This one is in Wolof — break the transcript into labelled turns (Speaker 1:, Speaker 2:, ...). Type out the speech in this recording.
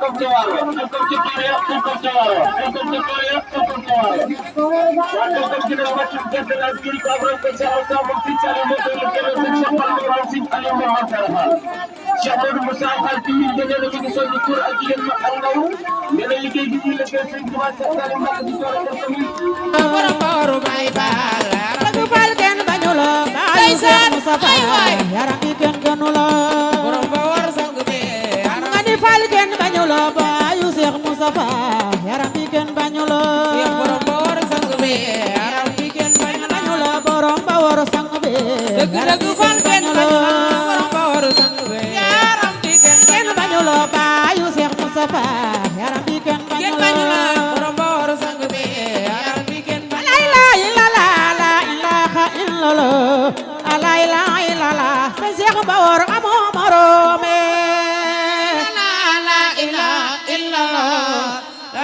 Speaker 1: kom ca waar wa kom ca tool ya kom ca waar wa kom ca tool ya kom ca waar wa waaye kom ci def wàccu gerte la kii ko abram ko ca aw moom si Saliou moo koy lëkkale sëñ Cheikh Fall mi moom si Aliou moom Mansara Fall Cheikh Modou Moussa Fall ci ñun nee na mi ngi soññi góor ak jigéen mag ak ndaw nee na liggéey gi ñuy liggéey sëñ Touba Cheikh Saliou Mbacké di door a def tamit
Speaker 2: borom booru Baay Faal ragu Faal kenn bañu la baayu Seex Mustafa yaram bi kenn gënu la borom ba war sang bi nga ni Faal kenn bañu la baayu Seex Mustafa yaram bi kenn bañu la borom ba war sang bi yaram bi kenn bañu la borom ba war sang bi dëgg dëgg Faal kenn bañu la borom ba war sang bi yaram bi kenn bañu la baayu Seex Mustafa